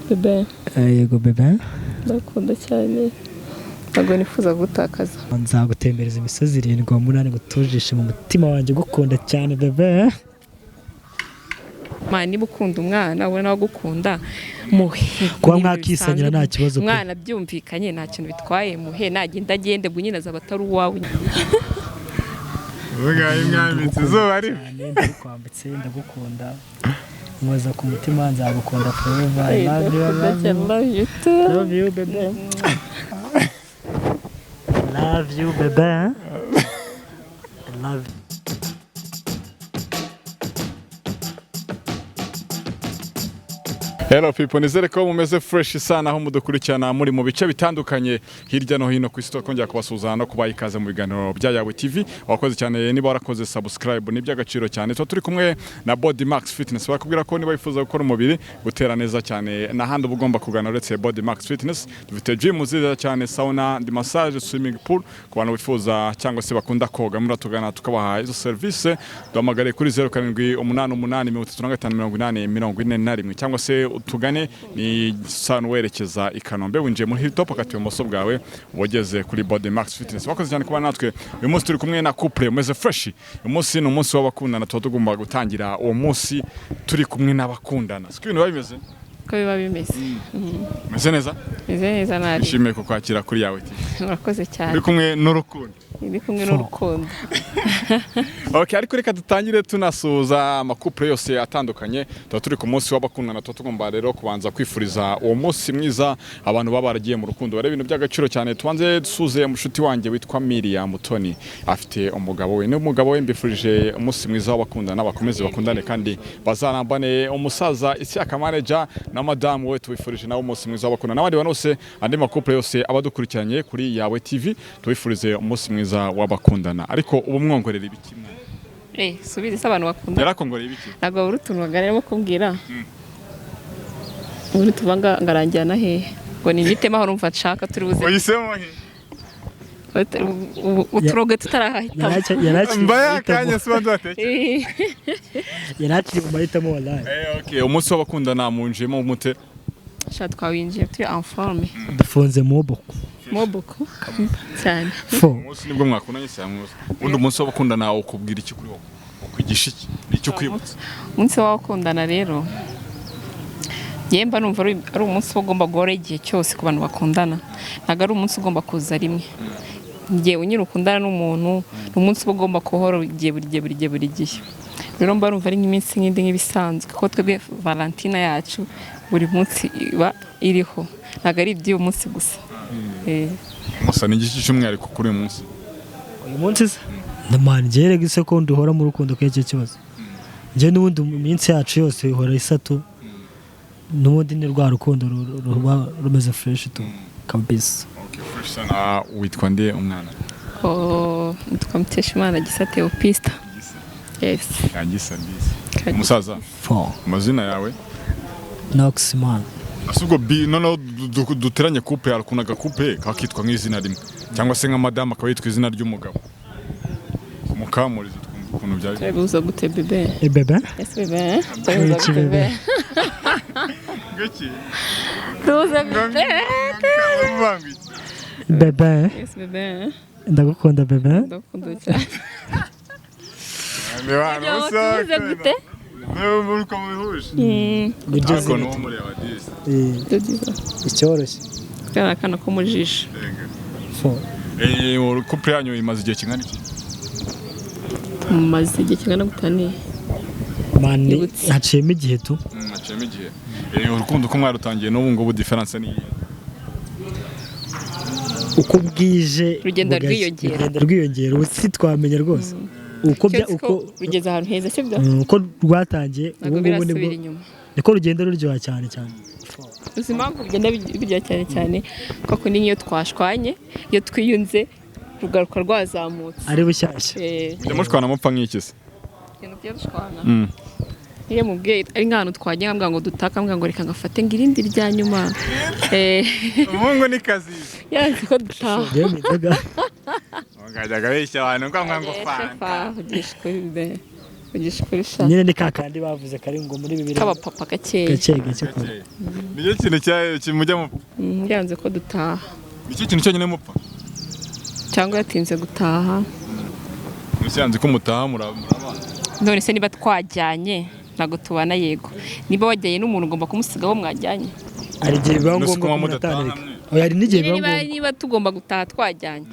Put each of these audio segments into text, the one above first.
Bebe. Yego bebe. Ndakunda cyane, ntabwo nifuza gutakaza. Nzagutembereza imisozi 7 wa 8 ngutujishe mu mutima wanjye, gukunda cyane bebe. Mwana, niba ukunda umwana ubona agukunda, muhe. Kuba mwakisangira nta kibazo pe. Umwana byumvikanye nta kintu bitwaye, muhe, nagenda agende, ubwo nyine azaba atari uwawe. Uvuga imwambitse izuba riva. Ndagukwambitse, ndagukunda, nkoza ku mutima, nzagukunda forever. I love you, I love you. Love you too. Love you bebe. Love you bebe. I love you. Hello people, nizere ko mumeze fresh sana aho mudukurikirana muri mu bice bitandukanye hirya no hino ku isi. Twongera kubasuhuza no kubaha ikaze mu biganiro bya Yawe TV. Wakoze cyane niba warakoze subscribe, ni iby'agaciro cyane. Tuba turi kumwe na Body Max Fitness, barakubwira ko niba wifuza gukora umubiri gutera neza cyane n'ahandi uba ugomba kugana uretse Body Max Fitness. Dufite gym nziza cyane, sauna and massage, swimming pool ku bantu bifuza cyangwa se bakunda koga, muratugana tukabaha izo service. Duhamagare kuri 0788 35 80 41 cyangwa se utugane ni sano werekeza i Kanombe, winjiye muri Hilltop akati ibumoso bwawe wageze kuri Body Max Fitness. Wakoze cyane kuba natwe uyu munsi, turi kumwe na couple umeze fresh. Uyu munsi ni umunsi w'abakundana, tuba tugomba gutangira uwo munsi turi kumwe n'abakundana, siko ibintu biba bimeze? Uko biba bimeze. Meze neza. Meze neza nari. Nishimiye kukwakira kuri Yawe TV. Murakoze cyane. Uri kumwe n'urukundo. Ndi kumwe n'urukundo. Okay, ariko reka dutangire tunasuhuza amakupure yose atandukanye. Tuba turi ku munsi w'abakundana, tuba tugomba rero kubanza kwifuriza uwo munsi mwiza abantu baba baragiye mu rukundo, bareba ibintu by'agaciro cyane. Tubanze dusuze umushuti wanjye witwa Miriam Mutoni, afite umugabo we n'umugabo we, mbifurije umunsi mwiza w'abakundana, bakomeze bakundane kandi bazarambane. Umusaza Isiaka manager na madamu we, tubifurije nawe umunsi mwiza w'abakundana, n'abandi bantu bose, andi makupure yose abadukurikiranye kuri Yawe TV, tubifurize umunsi mwiza w'abakundana. Ariko ubu mwongorera ibiki mwe? Subize se, abantu bakunda. Yarakongoreye ibiki? Ntabwo babura utuntu baganiramo kumbwira. Ubundi tuva ngarangira hehe ngo nimitemo aho numva nshaka turi buze. Uhisemo he? Uturoge tutarahitamo. Mba yakanya si bantu batekereza. Yari akiri mu mahitamo wallahi. Okay, umunsi w'abakundana munjiyemo mute? Sha, twawinjiye turi en forme. Dufunze moboko. Moboko cyane. Fo. Umunsi nibwo mwakundanye se mwuze? Ubundi umunsi w'abakundana ukubwira iki kuri wowe? Ukwigisha iki? Ni icyo kwibutsa? Umunsi w'abakundana rero, njyewe mba numva ari umunsi uba ugomba guhora igihe cyose ku bantu bakundana, ntabwo ari umunsi ugomba kuza rimwe. Njyewe nyine ukundana n'umuntu, ni umunsi uba ugomba guhora igihe, buri gihe, buri gihe, buri gihe. Rero mba numva ari nk'iminsi nk'indi, nk'ibisanzwe, kuko twebwe Valentina yacu buri munsi iba iriho, ntabwo ari iby'uyu munsi gusa. Musa, ni igiki cy'umwihariko kuri uyu munsi? Uyu munsi se ndamana njyewe rega isekonda uhora mu rukundo kuri icyo kibazo. Njyewe n'ubundi mu minsi yacu yose ihora isatu, n'ubundi ni rwa rukundo ruba rumeze fresh tu kabisa. Okay, fresh sana. Witwa nde umwana? Oh, nitwa Muteshimana Gisa Theopista. Yes. Kagisa ndisi. Umusaza, Fo. amazina yawe? Nox man. Ese ubwo bi noneho duteranye couple, hari agacouple kakitwa nk'izina rimwe cyangwa se nka madamu akaba yitwa izina ry'umugabo, mukamuriza twumva ukuntu byari. Turabibuza gute bebe? E bebe. Yes bebe. Turabibuza Iki gute bebe? bebe? Ngiki. Tubuza bebe. Bebe. Yes bebe. Ndagukunda bebe. Ndakunda cyane. Tubuze gute? Niryo Ariko zina. n'uwo mureba disi. Byiza. Icyoroshye. Kariya akana ko mu jisho. Fo. Couple yanyu imaze igihe kingana iki? Tumaze igihe kingana gute ni? Man, Nibutse. haciyemo igihe tu. Haciyemo igihe. Urukundo uko mwarutangiye n'ubu ngubu, différence ni iyihe? Uko bwije Rugenda bugacya, rwiyongera. rugenda rwiyongera, ubu si twamenya rwose uko bya Keretse uko ko rugeze ahantu heza, sibyo? Uko rwatangiye Ntabwo ubu ngubu birasubira nibwo inyuma. Niko rugenda ruryoha cyane cyane. Uzi impamvu bigenda birya cyane cyane? Kuko niyo twashwanye, iyo twiyunze rugaruka rwazamutse. Ari bushyashya. Mujya mushwana mupfa nk'iki se? Ikintu tujya dushwana, iyo mubwiye ari nk'ahantu twagiye nkambwira ngo dutaka, mbwira ngo reka ngafate ngo irindi rya nyuma. Umuhungu ni kazi. Yanze ko dutaha. Njyewe mu inzoga. Ngajyaga abeshya abantu ngo ngo fanta. Shefa, vugisha ukuri be. Vugisha ukuri sha. Nyine ni ka kandi bavuze kari ngo muri bibiri K'abapapa gakeya. Gake gake kora. Nicyo kintu kimujya mupfa? Yanze ko dutaha. Nicyo kintu cyonyine mupfa? Cyangwa yatinze gutaha. Mbese yanze ko mutaha, murabana? None se niba twajyanye, ntabwo tubana? Yego, niba wajyanye n'umuntu ugomba kumusiga aho mwajyanye. Hari igihe biba Mbese ngombwa kuba ko mudataha munatanirika. hamwe? Oya, hari n'igihe biba Niba ngombwa. niba tugomba gutaha twajyanye,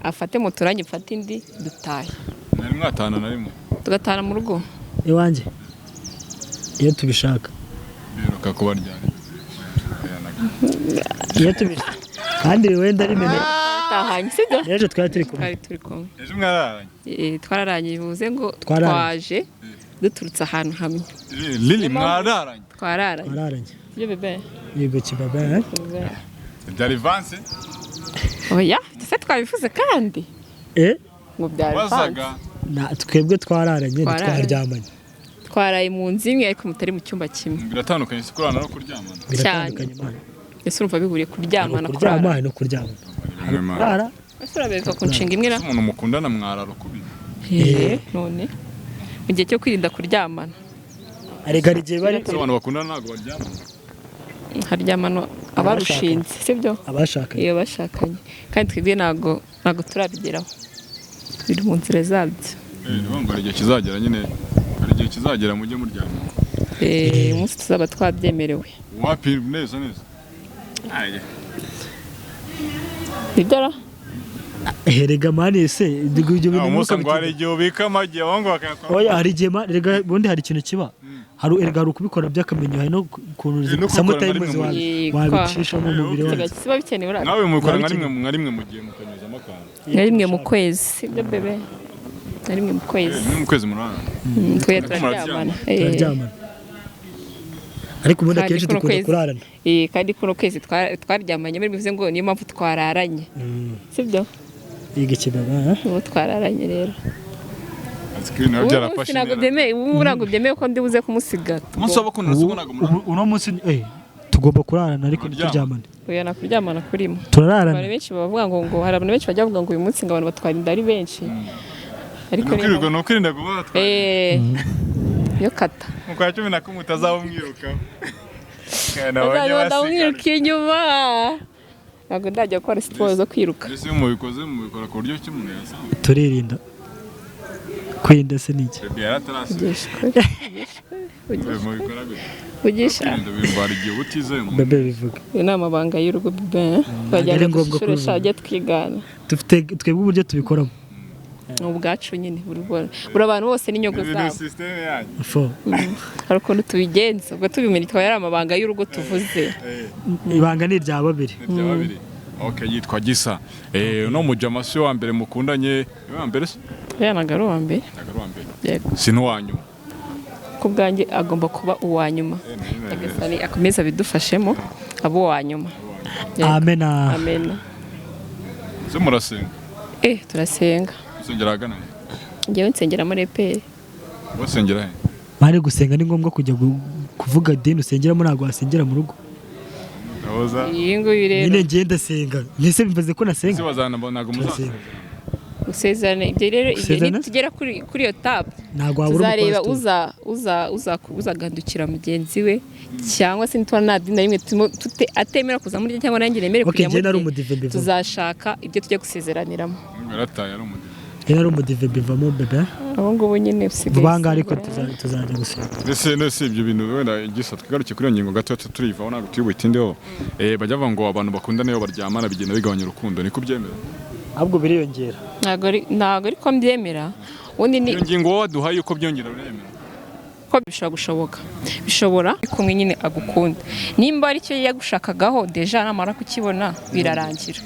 afate moto nanjye mfate indi, dutahe. Mwari mwatahana na rimwe? Tugatahana mu rugo. Iwanjye iyo tubishaka. Biheruka kuba ryari? Iyo tubishaka kandi wenda rimene. Tahanye, sibyo? Ejo twari turi kumwe. Twari turi kumwe. Ejo mwararanye? Twararanye, bivuze ngo Twararanye. twaje duturutse ahantu hamwe. Lili, mwararanye? Twararanye. Twararanye. Sibyo bebe? Yego kibaba, eh? Byari vanse? Oya, se twabivuze kandi Eh? ngo byari Wazaga? Na twebwe twararanye. Twararanye. Ntitwaryamanye. Twaraye mu nzu imwe ariko mutari mu cyumba kimwe. Biratandukanye si kurarana no kuryamana? Biratandukanye man. Ese urumva bihuriye kuryamana? Kuryama no kuryamana. Rimwe, man. Kurara. Ese urabereka ku nshinga imwe na Ese umuntu mukundana mwarara ukubiri? None mu gihe cyo kwirinda kuryamana. Arega hari igihe bari Ese abantu bakundana ntabwo baryamana? Haryamana abarushinze, sibyo? Abashakanye. Iyo bashakanye. Kandi twebwe ntabwo turabigeraho, biri mu nzira zabyo. Ni ukuvuga ngo hari igihe kizagera nyine, hari igihe kizagera mujye muryamana. Umunsi tuzaba twabyemerewe. Wapi, neza neza. Aye. Nibyo ra? Erega man, ese ibyo bintu Umunsi ngo hari ntukabitinde. igihe ubika amagi, abahungu bakayakora. Oya, hari igihe erega ubundi hari ikintu kiba, hari erega hari ukubikora by'akamenyo, hari no ukuntu No kubikora sometimes nka rimwe wabicishamo umubiri Okay. wawe. Kiba bikenewe ura Nawe mubikora nka rimwe mu gihe mukanyuzamo akantu? Nka rimwe mu kwezi, sibyo bebe? Nka rimwe mu kwezi. Rimwe mu kwezi murarana? Twe Ariko turaryamana. Turaryamana, ariko ubundi Kandi akenshi kuno dukunda kwezi- kurarana. Kandi kuno kwezi twaryamanye, bivuze ngo niyo mpamvu twararanye, sibyo? Yiga ikibaba, eh? Ubu twararanye rero. Ariko ibintu biba Ubu byarafashe munsi ntabwo intera. byemewe, ubu ntabwo byemewe ko ndi buze kumusiga. Umunsi w'abakundana siko ntabwo murarana? Ubu uno munsi tugomba kurarana ariko Kuryama. ntituryamane. Oya, nakuryamana kurimo. Turararana. Abantu benshi bavuga ngo hari abantu benshi bajya bavuga ngo uyu munsi ngo abantu batwara inda ari benshi, ariko Ni ukwirirwa, ni ukwirinda kuba batwara. Iyo kata. Mu kwa 11 utazaba umwirukaho. Bazajya ndamwiruka inyuma, ntabwo ndajya gukora siporo zo kwiruka. Mbese iyo mubikoze mubikora ku buryo ki umuntu yasanga? Turirinda. Kwirinda se ni iki? Bebe yaratarasubiza. Vugisha ukuri. Mubikora gute? Vugisha. Kwirinda bivara igihe utizeye umuntu. Bebe, bivuga. Iyo ni amabanga y'urugo bebe, twajya ari ngombwa dushushuresha kubivuga. ajya twigana. Dufite twebwe uburyo tubikoramo. Ni ubwacu nyine, buri abantu bose n'inyungu Ibi ni zabo. sisiteme yanyu. Fo. Hari ukuntu tubigenza, ubwo tubimenya ikaba ari amabanga y'urugo tuvuze. Ibanga ni irya babiri. Ni irya babiri. Okay, yitwa Gisa. Uno mujama si wa mbere mukundanye, ni wa mbere se? Uriya ntabwo ari uwa mbere. Ntabwo ari uwa mbere. Yego. Si n'uwa nyuma. Ku bwanjye agomba kuba uwa nyuma. Nyagasani akomeze abidufashemo, abe uwa nyuma. Yego. Amena. Amen. Ese murasenga? Turasenga. Usengera ahagana he? Njyewe nsengera muri EPR. Wasengera he? Bari gusenga ni ngombwa kujya kuvuga idini usengeramo, ntabwo wasengera mu rugo. Ndahoza. Iyi nguyu rero. Nyine ngiye ndasenga, mbese bivuze ko Ese nasenga. bazana ntabwo Turasenga. muzasengera? Gusezerana ibyo rero, ibyo Gusezerana? nitugera kuri iyo tapu Ntabwo wabura tuzareba umupasitori. uza uzagandukira mugenzi we, cyangwa se nitubona nta dini na rimwe atemera kuza muri rye cyangwa nanjye nemere Okay, kujya njye nari muri rye, umudive mbivamo. tuzashaka ibyo tujya gusezeraniramo. Yarataye ari umudive. Njye nari umudive mbivamo bebe. Ubu ngubu nyine usigaye Vuba ngaha ariko usengera. tuzajya gusenga. Mbese ibyo bintu wenda Gisa, twigaruke kuri iyo ngingo gato turivaho, ntabwo turi buyitindeho. Bajya bavuga ngo abantu bakundana iyo baryamana bigenda bigabanya urukundo, niko ubyemera? Ahubwo biriyongera. Ntabwo ariko mbyemera, ubundi ni Iyo ngingo wowe waduhaye uko byongera, uremera? Ko bishobora gushoboka, bishobora kumwe nyine agukunda, nimba ari cyo yagushakagaho déjà namara kukibona birarangira,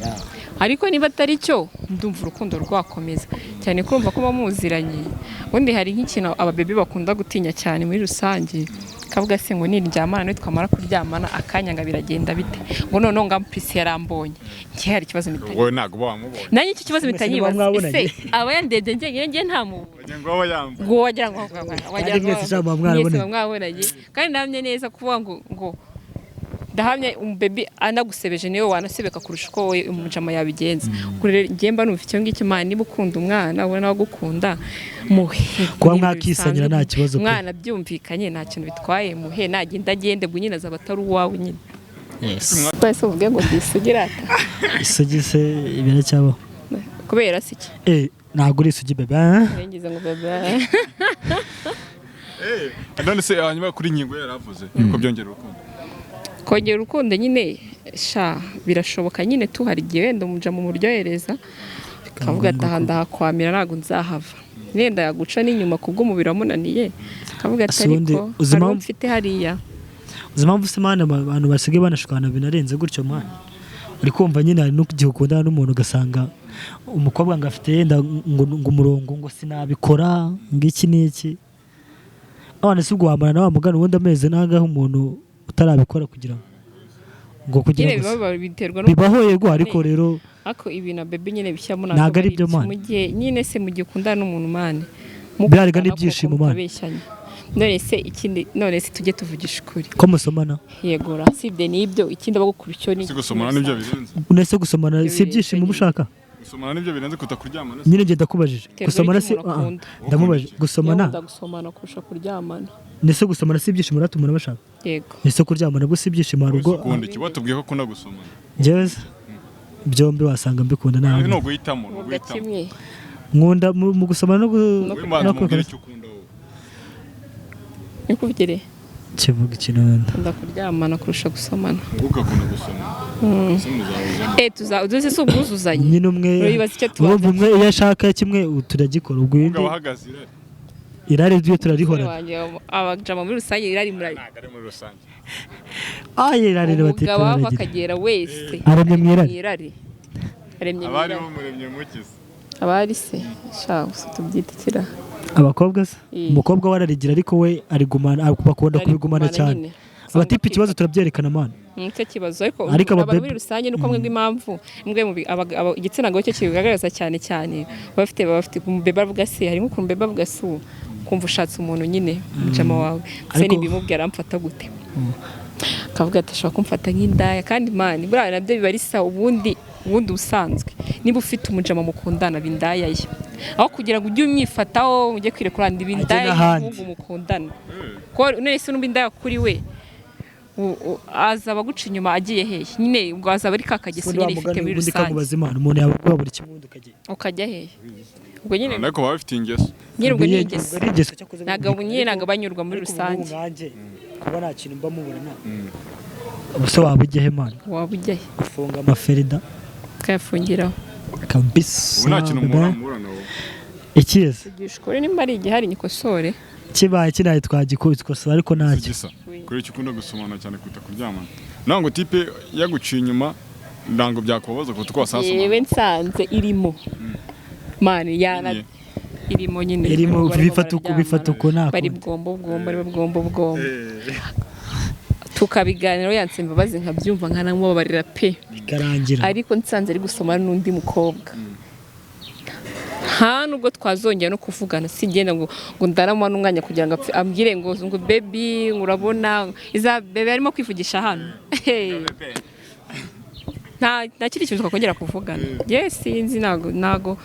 ariko niba atari cyo ndumva urukundo rwakomeza cyane, kurumva ko muba muziranye. Ubundi hari nk'ikintu ababebe bakunda gutinya cyane muri rusange, kavuga se ngo niryamana nawe, twamara kuryamana akanya ngo biragenda bite, ngo noneho ngo ampisi yarambonye, njye hari ikibazo mpita Wowe ntabwo uba wamubonye. Nanjye icyo kibazo Mwese mpita niba nyibaza. mwabonanye. Ese aba yandebye njye njye ntamubona? Wagira ngo aba yambaye. Ngo wagira ngo wagira Kandi mwese sha muba mwarabonanye. mwese muba mwabonanye, kandi namye neza kuvuga ngo Ndahamya umubebi anagusebeje niwe wanasebeka kurusha uko wowe umujama yabigenza. Ubwo rero njye mba numva icyo ngicyo, man, niba ukunda umwana ubona nawe agukunda, muhe. Kuba Ni ibintu mwakisangira bisanzwe. nta kibazo pe. Umwana byumvikanye, nta kintu bitwaye, muhe, nagenda agende, ubwo nyine azaba atari uwawe nyine. Yes. Twese uvuge ngo ndisugi rata. Isugi se biracyabaho? Kubera si iki? Ntabwo uri isugi, bebe, eh? Ngize ngo bebe. None se hanyuma kuri ingingo yaravuze yuko byongera urukundo? Kongera urukundo nyine sha birashoboka nyine tu. Hari igihe wenda umuja mu muryohereza kavuga ati aha ndahakwamira, ntabwo nzahava, wenda yaguca n'inyuma kubw'umubiri wamunaniye, kavuga ati Ese ubundi ariko uzi hari uwo impamvu- mfite hariya. Uzi impamvu se, man, abantu basigaye banashwana binarenze gutyo, man? Uri kumva nyine hari n'igihe ukundana n'umuntu ugasanga umukobwa ngo afite yenda ngo umurongo ngo sinabikora, ngo iki n'iki. None se ubwo wamara na wa mugani ubundi amezi n'angahe umuntu utarabikora kugira Nyine ngo biba biterwa no bibaho, yego, ariko rero ariko ibintu bebe nyine bishyiramo Ntabwo ari byo, man. Mu gihe nyine se, mu gihe ukundana n'umuntu, man, Byarega n'ibyishimo, man. Mukabeshyanya. None se ikindi, none se tujye tuvugisha ukuri. Ko musomana? Yegora, sibye n'ibyo, ikindi abagukura icyo ni Si gusomana nibyo birenze? Unese gusomana si ibyishimo uba ushaka? Gusomana nibyo birenze kuruta kuryamana? Nyine njye ndakubajije. Biterwa Gusomana n'icyo si umuntu akunda. ndamubajije gusomana. Nkunda gusomana kurusha kuryamana. Ndetse gusomana si ibyishimo ratuma umuntu abashaka? Yego. Ese kuryamana bwo si ibyishimo? Hari ubwo Ukunda iki? Watubwiye ko ukunda gusomana. Njyewe se, byombi wasanga mbikunda Ni nabi. uguhitamo, ni Vuga uguhitamo. kimwe. Nkunda mu gusomana no Wowe mbanza no umubwire kubikora. icyo ukunda wowe. Nikuvugire. Kivuga ikintu wenda. Nkunda kuryamana kurusha gusomana. Wowe ugakunda gusomana, ese muzahuzamo? Tuza uduze si ubwuzuzanye. Nyine umwe Uribaza icyo tubanza. urumva umwe iyo ashaka kimwe turagikora, ubwo ibindi Umugabo ahagaze irari. Irari ryo turarihorana. Wanjye, abajama muri rusange irari muri Ntabwo ari muri rusange. Irari rero umugabo ava batitaragira. akagera wese Aremye mu irari. Irari, aremye mu Abari irari. bamuremye mukize. Abari se sha gusa tubyitikira. Abakobwa se? Eh. Umukobwa we ararigira, ariko we arigumana, bakunda kubigumana Arigumana cyane. nyine. Abatipe ikibazo turabyerekana, man. Nicyo kibazo, ariko Ariko abantu ababe- muri rusange nuko mwebwe impamvu mwe mu igitsina gore cyo kibigaragaza cyane cyane, baba bafite umubebe avuga se, harimo ukuntu umubebe avuga se ubu kumva ushatse umuntu nyine umujama wawe se, nibimubwira aramfata gute? Akavuga ati ashobora kumfata nk'indaya. Kandi man, buriya nabyo biba ari sawa. Ubundi ubusanzwe niba ufite umujama mukundana, bindaya ye, aho kugira ngo ujye umwifataho ujye kwirekura ibindaya n'ahandi. y'umuhungu mukundana, ko none se n'ubu indaya kuri we azaba aguca inyuma agiye hehe nyine? Ubwo azaba ari ka kageso Ubundi wa nyine ifite mugani muri ubundi rusange. kamubaza Imana, umuntu yabaguha buri kimwe ubundi ukajya Ukajya hehe ubwo nyine? Ariko baba bafite ingeso. Nyine ubwo ni Ubwo ingeso. ari ingeso cyakoze. Ntabwo nyine, ntabwo banyurwa muri Ariko ubu ngubu rusange. nkanjye kuba nta kintu mba mubona, nta ubuse waba ujya he, man? Waba ujya he? Gufunga amaferida. Ukayafungiraho. Kabisa. Ubu nta kintu Bebe. muhura nawe. Ikiza Tugisha ukuri, nimba ari igihari nyikosore. Kibaye kinaye twagikosora, ariko ntacyo. Gisa kuri icyo ukunda gusomana cyane kuruta kuryamana, ntabwo tipe yaguciye inyuma ntabwo byakubabaza kuruta uko wasasomana? Yewe, nsanze irimo, man, yana Imwe. irimo nyine. Irimo. Barimo Bifata uko nta bari kundi. bwombo bwombo, ari bwombo bwombo, tukabiganiraho, yanse imbabazi nkabyumva nkanamubabarira pe. Bikarangira. Ariko nsanze ari gusomana n'undi mukobwa, nta nubwo twazongera no kuvugana. Singenda ngo ndaramuha n'umwanya kugira ngo apfe ambwire ngo baby, ngo urabona iza bebe arimo kwivugisha hano. Hey. Nta kindi kintu twakongera kuvugana. Ye sinzi, ntago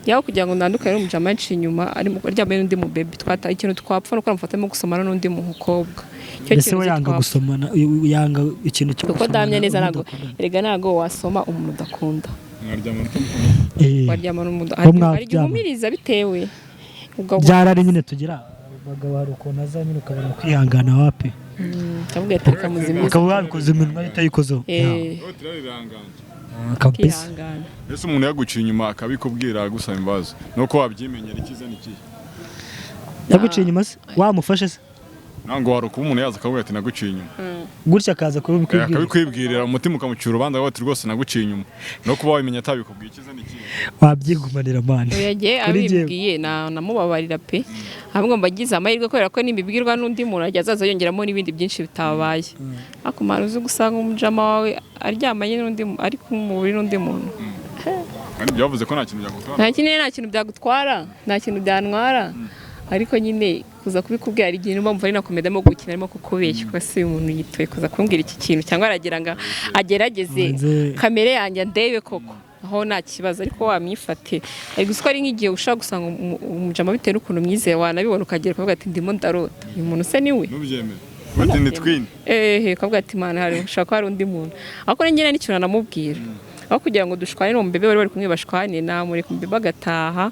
yaho kugira ngo ndandukane n'umujama yaciye inyuma ari aryamanye n'undi mu baby. Twata ikintu twapfa nuko namufata arimo gusomana n'undi mukobwa. Icyo Mbese kintu we nzi yanga twapfa. gusomana, yanga ikintu cyo Kuko gusomana ndamya neza umuntu ntago udakundana. Erega ntago wasoma umuntu udakunda. Mwaryamana utamukunda? Waryamana n'umuntu Bo hari igihe mwaryamana. umumiriza bitewe ubwo Byarari nyine tugira abagabo, hari ukuntu aza nyine ukabona kwihangana wapi. Kavuga ati reka muzimize. Ukaba wabikoze iminwa itayikozeho. Wowe turarirangange. Kabisa. Kwihangana. Ese umuntu yaguciye inyuma akabikubwira agusaba imbabazi nuko wabyimenyera, icyiza ni ikihe? Yaguciye inyuma se wamufashe se? Ntabwo hari ukuba umuntu yaza akavuga ati naguciye inyuma. Gutya akaza kubikwibwira? Akabikwibwirira, umutima ukamucira urubanza akavuga ati rwose naguciye inyuma, no kuba wabimenya atabikubwiye, icyiza ni ikihe? Wabyigumanira, man. Oya, jye Kuri jyewe. abimbwiye namubabarira pe, ahubwo mba ngize amahirwe kubera ko nimbibwirwa n'undi muntu ajya azaza yongeramo n'ibindi byinshi bitabaye. Ariko man, uzi gusanga umujama wawe aryamanye n'undi ari ku mubiri n'undi muntu? Kandi byavuze ko nta kintu byagutwara. Nta kintu, nta kintu byagutwara, nta kintu byantwara. Ariko nyine kuza kubikubwira hari igihe numva ari na comedy arimo gukina, arimo kukubeshya, uko se uyu muntu yituye kuza kumbwira iki kintu, cyangwa aragira ngo agerageze kamere yanjye ndebe koko aho nta kibazo. Ariko wamwifate ari gusa ko ari nk'igihe ushobora gusanga umujama bitewe n'ukuntu umwizeye, wanabibona ukagera ukavuga ati ndimo ndarota, uyu muntu se ni we? Ntubyemere uti ni twin. Ehe, ukavuga ati mana, hari ushobora kuba hari undi muntu. Ariko njye n'ikintu namubwira, aho kugira ngo dushwane n'uwo mubebe bari kumwe bashwane, namureka umubebe agataha,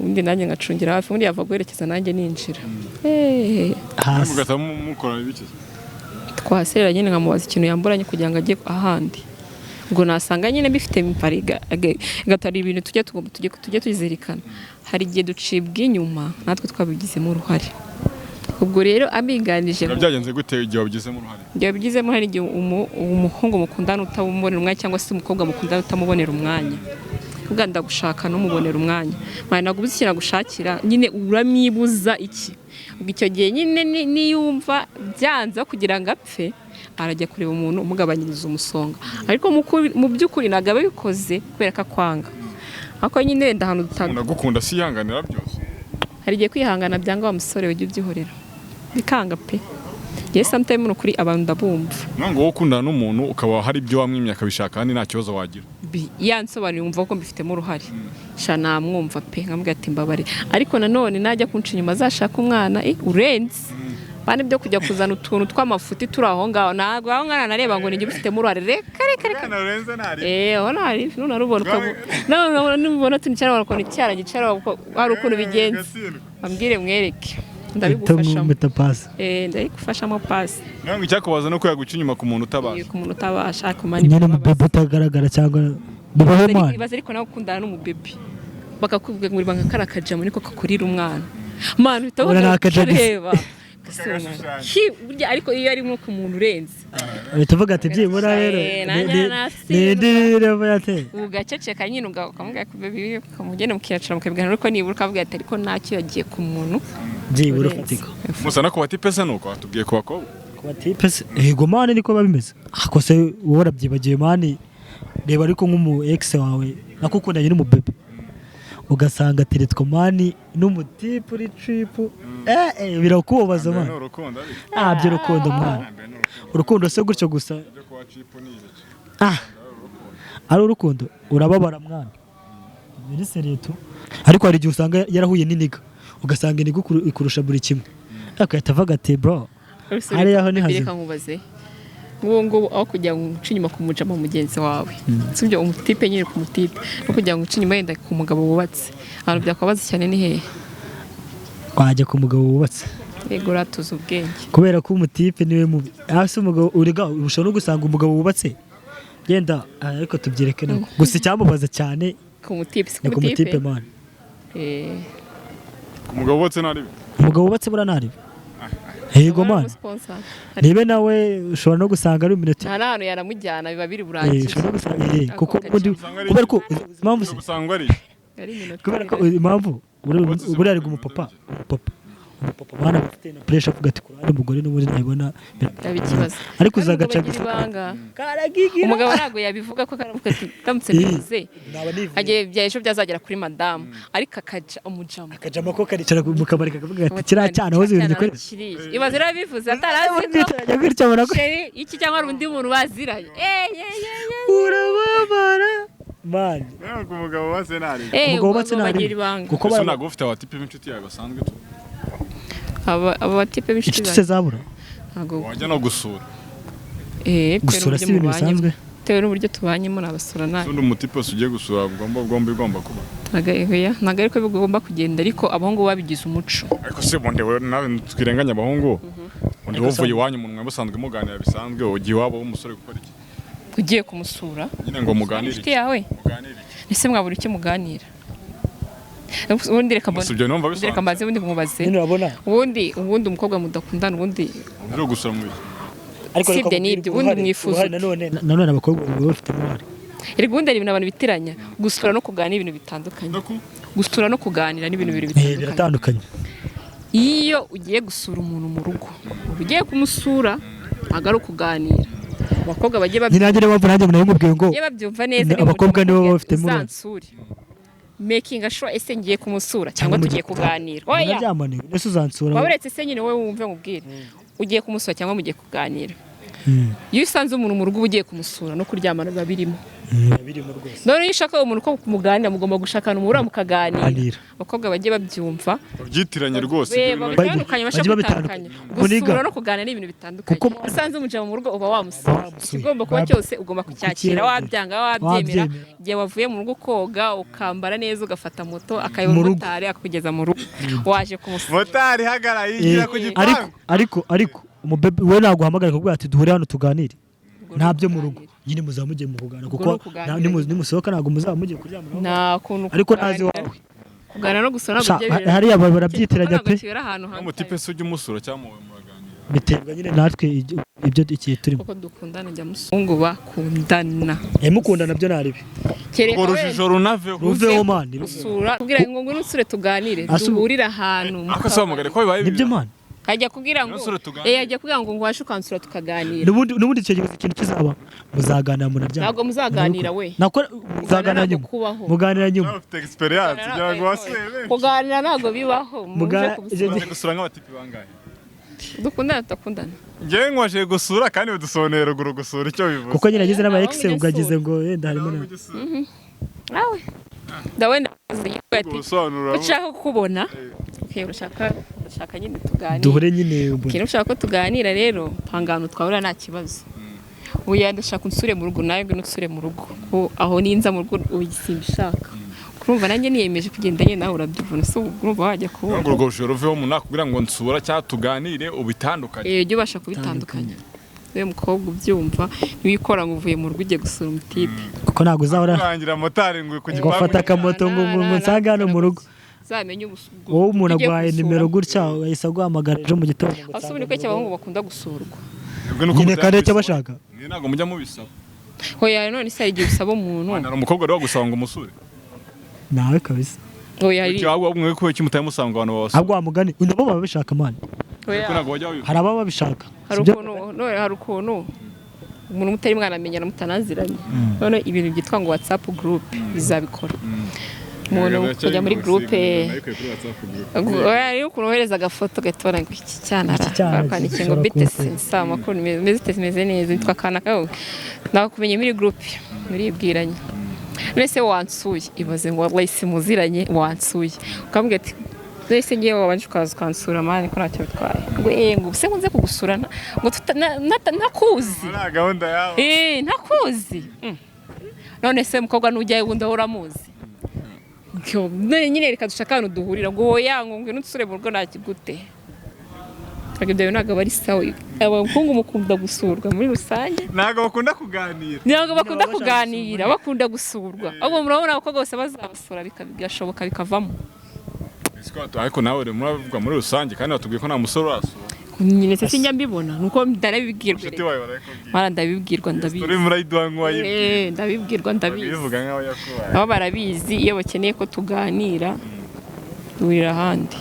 ubundi nanjye ngacungira hafi, ubundi yava guherekeza nanjye ninjira. Ehe, hasi. Mugahita mukora ibiki? Twaserera nyine, nkamubaza ikintu yamburanye kugira ngo ajye ahandi, ubwo nasanga nyine bifite impari gatari ibintu tujya tugomba tujye tuzirikana. Hari igihe ducibwa inyuma natwe twabigizemo uruhare. Ubwo rero abiganije Biba byagenze gute igihe wabigizemo uruhare? Igihe wabigizemo uruhare, igihe umuhungu mukundana utamubonera umwanya, cyangwa se umukobwa mukundana utamubonera umwanya, ubwo ndagushaka ntumubonera umwanya, mwana ntabwo uzi ikintu agushakira nyine, uramwibuza iki? Ubwo icyo gihe nyine niyumva byanze, aho kugira ngo apfe arajya kureba umuntu umugabanyiriza umusonga. Ariko mu by'ukuri ntabwo aba abikoze kubera ko akwanga, ariko nyine wenda ahantu Umuntu agukunda si yihanganira byose? Hari igihe kwihangana byanga, wa musore, ujya ubyihorera bikanga pe. Njyewe sometime ni ukuri abantu ndabumva. Ngo wowe ukundana n'umuntu ukaba hari ibyo wamwimye akabishaka kandi nta kibazo wagira? Yansobanuriye wumva ko mbifitemo uruhare, sha namwumva pe, nkamubwira ati mbabare. Ariko nanone najya kunca inyuma azashaka umwana urenze bane byo kujya kuzana utuntu tw'amafuti turi aho ngaho, ntabwo aho ngaho nareba ngo ninjye ubifitemo uruhare, reka reka reka. Aho ntari none arubona ukabu none nubona tunicara ukuntu icyara gicara hari ukuntu bigenza, ambwire mwereke, ndabigufashamo. Mpita pasi. Ndabigufashamo pasi. Ntabwo icyakubaza ni uko yaguca inyuma ku muntu utabasha. Ku muntu utabasha ariko man Nyine umubebe utagaragara cyangwa bibaho man. Ibaze ariko nawe ukundana n'umubebe, bakakubwira ngo uri banga kariya kajama niko kakurira umwana, man uhita Ubona ni akaja gusa. Ureba burya, ariko iyo ari nko ku muntu urenze Uhita uvuga ati byibura rero Nanjye ni indi rero yateye. Ugaceceka nyine, ukamubwira ko baby, ukamugenda mukicara mukabiganira, ariko nibura ukavuga ati ariko ntacyo yagiye ku muntu Byibura urenze. ufatika. Musa, no ku batipe se nuko watubwiye ku bakobwa? Ku batipe se yego man, niko biba bimeze. Ako se wowe urabyibagiwe man? Reba ariko nk'umu ex wawe nako ukundanye n'umubebe, ugasanga ateretswe man n'umutipe uri cheap, birakubabaza Mbere man. ni urukundo ariko. Ah, by'urukundo mwana. Mbere ni urukundo. Urukundo se gutyo gusa? Ibyo kuba cheap ni ibiki? Ah, ari urukundo urababara mwana, biri sérieux tu. Ariko hari igihe usanga yarahuye n'iniga, ugasanga iniga ikurusha buri kimwe, agahita avuga ati bro, hariya ho ni hazima. Reka nkubaze, nk'ubu ngubu aho kugira ngo uce inyuma ku mujama mugenzi wawe, sibyo, umutipe nyine, ku mutipe, no kugira ngo uce inyuma yenda ku mugabo wubatse, ahantu byakwabaza cyane ni hehe? Wajya ku mugabo wubatse. Yego, uratuza ubwenge. Kubera ko umutipe niwe mubi hasi, umugabo urega ushobora no gusanga umugabo wubatse yenda ariko tubyereke nako gusa icyamubaza cyane Ku mutipe si ni ku ku mutipe mutipe man. Ku mugabo wubatse ntari Umugabo wubatse buriya ntaribi, yego man. Sponsor. Nibe nawe ushobora no gusanga ari iminota Nta n'ahantu yaramujyana, biba biri burangire. Ushobora no gusanga kuko ubundi kubera ko uzi impamvu se? Usanga ari Ari iminota Kubera ko ibiri. impamvu buriya ari umupapa mwana aba afite na pressure, avuga ati ku ruhande umugore n'ubundi nabibona Byaba ikibazo. Ariko Kandi uzagaca umugabo agira gusa ibanga. Karagigira. Umugabo ntabwo yabivuga ko karavuga ati ndamutse mbivuze Naba nivuye. agiye bya ejo byazagera kuri madamu, ariko akaja umujama Akajama ko karicara mu kabari kakavuga ati kiriya cyana wazi ibintu gikorera. Ibaze rero bivuze atarazi ko Mwicaranye gutya ubona ko chéri iki cyangwa hari undi muntu baziranye. Urababara man. Ku mugabo wubatse ntari Umugabo wubatse Umugabo ntari bagira ibanga. Kuko Ese ntabwo ufite abatipe b'inshuti yawe basanzwe tu? Aba batipe b'inshuti Inshuti se zabura? Ntabwo Wajya no gusura? Bitewe Gusura n'uburyo si ibintu mubanyemo. bisanzwe. Bitewe n'uburyo tubanyemo nabasura nabi. Undi umutipe wese ugiye gusura ugomba kuba Ntabwo ariko bigomba kugenda, ariko abahungu babigize umuco. Ariko se ubundi we nawe twirenganya abahungu, undi wuvuye iwanyu umuntu mwe musanzwe muganira bisanzwe, ugiye iwabo w'umusore gukora iki? Ugiye kumusura Nyine ngo muganire inshuti iki? yawe. Muganire iki? Ese mwabura icyo muganira? Ubundi reka mbone Gusa ibyo numva ubundi reka bisanzwe. mbaze, ubundi nkubaze. Nyine urabona Ubundi umukobwa mudakundana ubundi Uri gusura mu biki? Ariko Usibye reka n'ibyo, nkubwire ubundi uruhare- mwifuza uruhare ute? Nanone abakobwa baba bafite uruhare. Erega ubundi hari ibintu abantu bitiranya, gusura no kuganira ibintu bitandukanye. No ku Gusura no kuganira ni ibintu bibiri bitandukanye. Biratandukanye. Iyo ugiye gusura umuntu mu rugo, uba ugiye kumusura, ntabwo ari ukuganira. Abakobwa bagiye Nyine nanjye niyo mpamvu nanjye nabimubwiye ngo bagiye babyumva neza. Abakobwa nibo baba bafitemo uruhare. Uzansure. Making sure, ese ngiye kumusura cyangwa tugiye kuganira? Oya. Muraryamane, ese uzansura? Waba uretse se nyine, wowe wumve nkubwire, ugiye kumusura cyangwa mugiye kuganira? Iyo usanze umuntu mu rugo, uba ugiye kumusura, no kuryamana biba birimo. Birimo rwose. None iyo ushaka umuntu ko muganira, mugomba gushakana umubura mukaganira. Ganira. Abakobwa bajye babyumva. Babyitiranye rwose. Be- Ibyo bintu. Babitandukanye, Bajye bashaka babitandukanya. gutandukanya. Muniga. Gusura no kuganira ni ibintu bitandukanye. Kuko- Usanze umujama mu rugo, uba wamusuye. Wamusuye. Ikigomba kuba cyose ugomba kucyakira, Kucyakira. wabyanga wabyemera. Wabyemera. Igihe wavuye mu rugo koga, ukambara neza, ugafata moto, akayobora Mu rugo. umumotari akakugeza mu rugo, waje kumusura. Motari hagarara, yigira ku Ariko gipangu. ariko umubebe we naguhamagara akakubwira ati: "Duhure hano tuganire," Ubwo ntabyo ni mu rugo ukuganira. nyine muzaba mugiye mu kuganira, Ubwo kuko ni ukuganira nimu- nimusohoka ntabwo muzaba mugiye kuryamana. Nta kuntu Ariko ntazi kuganira- iwawe. Kuganira no gusura ntabwo Sha, bijya bibera- hariya barabyitiranya ntabwo pe. kibera ahantu hamwe. Umutipe se ujya umusura cyangwa muwe muraganira? Biterwa nyine natwe ibyo igihe turimo. Kuko dukundana, njya musungu bakundana. Mukundana byo naribi. Kereka Urwo wenda rujijo runaveho. Ruveho man, ruveho. Gusura, kugira ngo ngwino unsure tuganire, duhurire ahantu mu Ariko se wamugare ko bibaye Nibyo man. Ajya kubwira ngo Unsure tuganire. Ajya kubwira ngo ngwashe ukansura tukaganira. N'ubundi icyo gihe ikintu kizaba, muzaganira munaryama. Ntabwo muzaganira we. Nako muzaganira Ntabwo nyuma. kubaho. Muganira nyuma. Nawe ufite experience kugira ngo wasuye benshi. Kuganira ntabwo bibaho muje kumusura. Umaze gusura nk'abatipe bangahe? Dukundana tudakundana. Njyewe nkwaje gusura kandi bidusobanuriye ruguru gusura icyo bivuze. Kuko nyine agize n'aba Nawe ex, ujya ubwo agize usura. ngo yenda harimo na Nawe ndabona ati Ubusobanuro. Ushaka kukubona. Okay, urashaka, ndashaka nyine tuganire. Duhure nyine ubwo. Okay, ushaka ko tuganira rero, panga ahantu twahurira, nta kibazo. Oya, ndashaka unsure mu rugo, nawe ngwino unsure mu rugo. Ko aho ninza mu rugo ugisimba ishaka. Kurumva nanjye niyemeje kugenda nyine, nawe urabyubona, so urumva wajya kubona. Ngo urwo rujijo ruveho, umuntu nakubwira ngo nsura cyangwa tuganire, ubitandukanye. Eh, ujye ubasha kubitandukanya. We mukobwa ubyumva, ntiwikora ngo uvuye mu rugo ugiye gusura umutipe. Kuko ntabwo uzahora Kurangira motari ngo ku ngo gipangu. fata akamoto ngo nsange hano mu rugo. Uzamenye ubusugu. Wowe umuntu aguhaye nimero gutya, wahise aguhamagara ejo mu gitondo ngo Ase nsange ubundi mu ko iki rugo. abahungu bakunda gusurwa? Ubwo ni uko Nyine mutari kandi icyo kubisaba. bashaka. Mwe ntabwo mujya mubisaba. Hoya, none se hari igihe usaba umuntu? Hari umukobwa wari wagusaba ngo umusure? Nawe kabisa. Hoya, hari Kuki ahubwo mwe kubera iki mutari musanga abantu babasura? Ahubwo wa mugani nabo baba babishaka man. Hoya. Ariko ntabwo bajya babikora. Hari ababa babishaka. Hari Sibyo? ukuntu, none hari ukuntu umuntu mutari mwanamenyana, mutanaziranye, none ibintu byitwa ngo WhatsApp group bizabikora, umuntu ukajya muri groupe. Oya, hariho ukuntu wohereza agafoto ugahita ubona ngo iki cyana Iki cyana barakwandikiye ngo gishobora bite se kunsura. sa amakuru meze ute, meze neza, nitwa kana nakumenye muri groupe, muribwiranye. None se wansuye, ibaze ngo wallahi simuziranye, wansuye ukambwira ati: "None se ngewe wabanje ukaza ukansura man, ko ntacyo bitwaye?" Ngo ngo se nkunze kugusura ngo ntakuzi. Nta gahunda yawe. Eh, ntakuzi. None se mukobwa nujyayo ubundi aho uramuzi? None nyine reka dushake ahantu duhurira, ngo oya, ngo ngwino unsure mu rugo ntakigute. Ntabwo ibyo bintu ntabwo aba ari sawa. Abahungu mukunda gusurwa muri rusange. Ntabwo bakunda kuganira. Ntabwo bakunda baba bashaka kuganira, bakunda gusurwa. Ahubwo murabona abakobwa bose bazabasura bigashoboka bikavamo. Ariko nawe rero muravuga muri rusange kandi batubwiye ko nta musore urasura. Nyine se sinjya mbibona, nuko ndarabibwirwa. Inshuti wawe barayikubwira. Mara ndabibwirwa, ndabizi. Uri murayiduha nk'uwayibwiye. Eh, ndabibwirwa, ndabizi. Bivuga nk'aho yakubaye. Nabo barabizi, iyo bakeneye ko tuganira duhurira ahandi.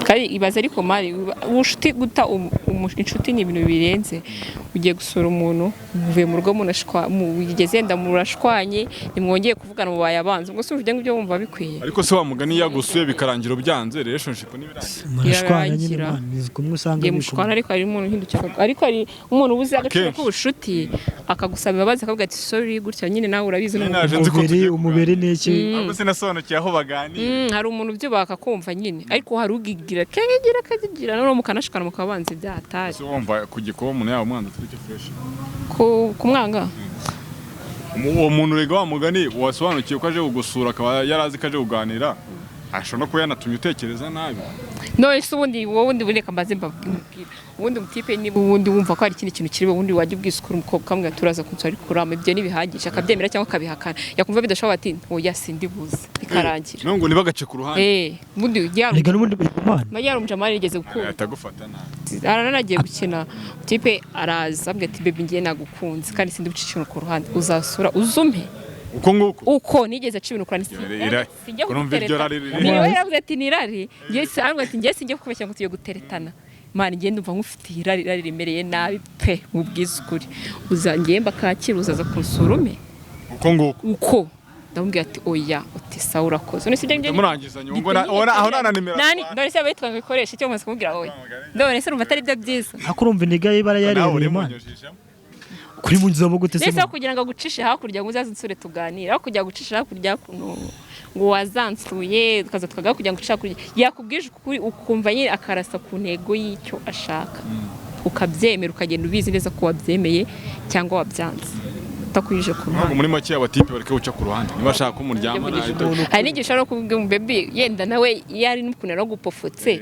Kandi ibaze ariko mari ubucuti guta inshuti ni ibintu birenze. Ugiye gusura umuntu, muvuye mu rugo munashwa, mugeze yenda murashwanye, nimwongeye kuvugana, mubaye abanzi. Ubwo se uvuge ngo ibyo wumva bikwiye? Ariko se wa mugani, iyo yagusuye bikarangira ubyanze, relationship n'ibirangira? Murashwana nyine. Irarangira. Man, ni kumwe usanga Ngiye muri mushwana, kumwe. ariko hari umuntu uhindukira ariko hari umuntu ubuze agaciro Akenshi. k'ubucuti, akagusaba imbabazi, akavuga ati: "Sorry," gutya nyine nawe urabizi n'umuntu. Naje nzi ko Umubiri tugiye umubiri ni iki? Ahubwo sinasobanukiwe aho baganira. Hari umuntu ubyubaka akumva nyine, ariko hari ugigira kagigira kagigira, noneho mukanashikana mukaba banze byahatari. Se wumva ku gikuba umuntu yaba umwanzi atari cyo fresh? Kumwanga? Uwo muntu rega wa mugani wasobanukiwe ko aje kugusura, akaba yari azi ko aje kuganira, ashobora no kuba yanatumye utekereza nabi. None se ubundi wowe, ubundi reka mbaze mbabwire, ubundi mutipe niba ubundi wumva ko hari ikindi kintu kiri, ubundi wajya ubwisukura umukobwa ukamubwira turaza kunsura ariko urama, ibyo ntibihagije? Akabyemera cyangwa akabihakana, yakumva bidashoboka ati: "Oya, sindi buze," bikarangira. None ngo ntibagace ku ruhande. Eh, ubundi Rega n'ubundi man. yari umujamani yigeze gukunda. Ahita agufata nabi. Aranagiye gukina, tipe araza ambwira ati: "Baby, ngiye nagukunze kandi sindi buce ikintu ku ruhande, uzasura uzume." Uko nguko. Uko nigeze aca ibintu kurani. Sinjya Urumva iryo kugutereta. rari riri. Niwe yaravuze ati ni irari, njye aravuga ati: "Njye sinjya kukubeshya ngo tugiye guteretana man, njye ndumva nkufitiye irari, irari rimereye nabi pe, mubwize ukuri, uzangiye mbakakira uzaza kunsura ume." Uko nguko. Uko. Ndamubwira ati oya, uti sawa urakoze. None se ibyo ngibyo Murangizanye ubwo aho nta na nimero. Nani none se abayitwa ngo ikoreshe icyo mumaze kumubwira oya. None se urumva atari byo byiza? Ariko urumva iniga y'ibara Nawe yarebeye uri Imana munyujijemo. Kuri munzamo gute se? Mbese aho kugira ngo agucishe hakurya ngo uzaze unsure tuganire, aho kugira ngo agucishe hakurya kuno ngo wazansuye tukaza tukaga, kugira ngo ucishe hakurya, yakubwije ukuri ukumva nyine akarasa ku ntego y'icyo ashaka, ukabyemera, ukagenda ubizi neza ko wabyemeye cyangwa wabyanze utakwije ku Ntabwo ruhande. Muri make abatipe bareke guca ku ruhande niba ashaka ko muryamana. Hari n'igihe ushobora no kubwira umubebi yenda nawe iyo ari n'ukuntu yaragupofotse,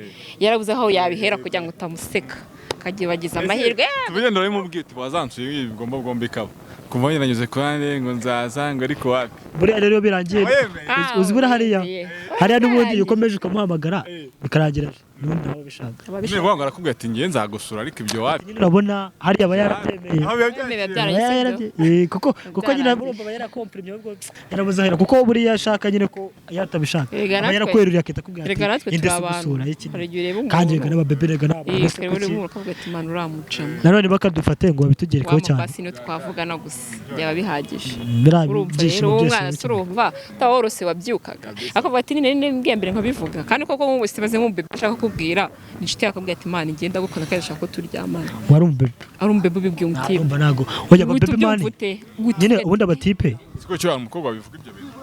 yarabuze aho yabihera kugira ngo utamuseka, akagibagiza amahirwe. Tubigenda urabimubwiye uti wazansuye, ibi bigomba bwombi ikaba kuva nyiranyuze ku ruhande ngo nzaza ngo ariko wapi. Buriya rero iyo birangiye Wemeye. Ah, uzi buriya hariya wemeye. Hariya n'ubundi iyo ukomeje ukamuhamagara bikarangira n'ubundi nawe ubishaka. Nyine vuga ngo arakubwira ati ngiye nzagusura, ariko ibyo wapi. Nyine urabona hariya aba yarabyemeye. Aho biba Wemeye. byagiye. Byarangiye, Aba sibyo? kuko nyine Byarangiye. urumva aba yarakompirimye, ahubwo yarabuze ahera kuko buriya ashaka nyine ko yatabishaka Erega aba natwe- yarakweruriye akahita akubwira erega natwe ati turi inde abantu. gusura iki. Hari igihe ureba Kandi umuntu. rega n'ababebe rega ni abantu Eh, mbese ukareba kuki umuntu ukavuga ati manu uramucamo. Nanone bakadufate ngo babitugerekeho cyane. Wamupasi niyo twavugana gusa byaba bihagije. Biriya Urumva rero byishimo uwo byose mwana se urumva utaba worose wabyukaga akavuga ati nini nini mbwiye mbere nkabivuga, kandi koko nk'ubu sibaze nk'umubebe ashaka kukubwira ni inshuti yawe akakubwira ati mani ngenda gukunda kandi ndashaka ko turyamana. Wari umubebe. Ari umubebe ubibwiye umutipe. Urumva ntago oya Uhita ababebe ubyumva mani ute? Gute? Nyine ubundi abatipe Siko cyo umukobwa bivuga ibyo bintu.